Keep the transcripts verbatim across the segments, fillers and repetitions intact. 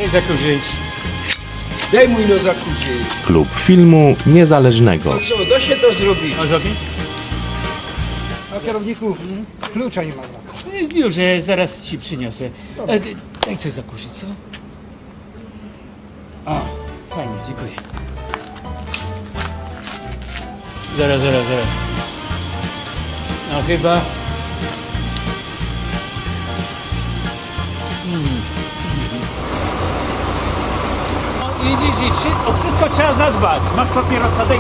Zakurzyć. Dej mōj no zakurzyć. Klub filmu niezależnego. Co, da sie to zrobić? A zrobi? A kierowniku, klucza nie ma. To jest w biurze, zaraz ci przyniosę. E, d- daj coś zakurzyć, co? O, fajnie, dziękuję. Zaraz, zaraz, zaraz. No chyba. Mm. No, widzisz, i wszy- o wszystko trzeba zadbać. Masz papierosa, daj.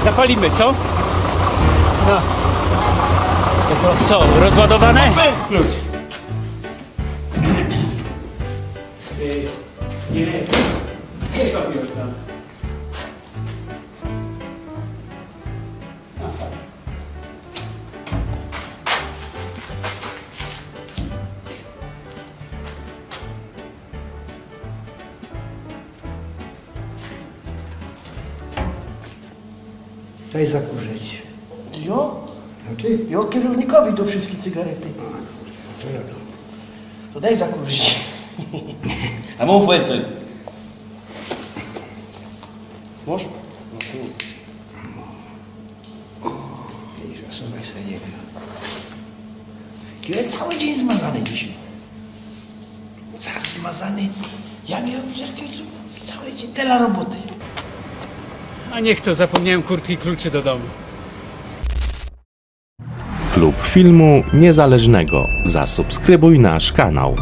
Zapalimy, co? No. Co, rozładowane? Klucz. Y, nie, nie. Gdzie papierosa? Daj zakurzyć. Jo? No ty? Jo kierownikowi do wszystkich cygarety. A, kurwa, to ja dōm. To daj zakurzyć. A mōm felce. Masz? No tu. Widzisz, a słuchaj sobie, nie wiem. Kiwer cały dzień zmazany dzisiej. Cały zmazany. Ja miałem cały dzień tyle roboty. A niech to, zapomniałem kurtki i kluczy do domu. Klub filmu niezależnego. Zasubskrybuj nasz kanał.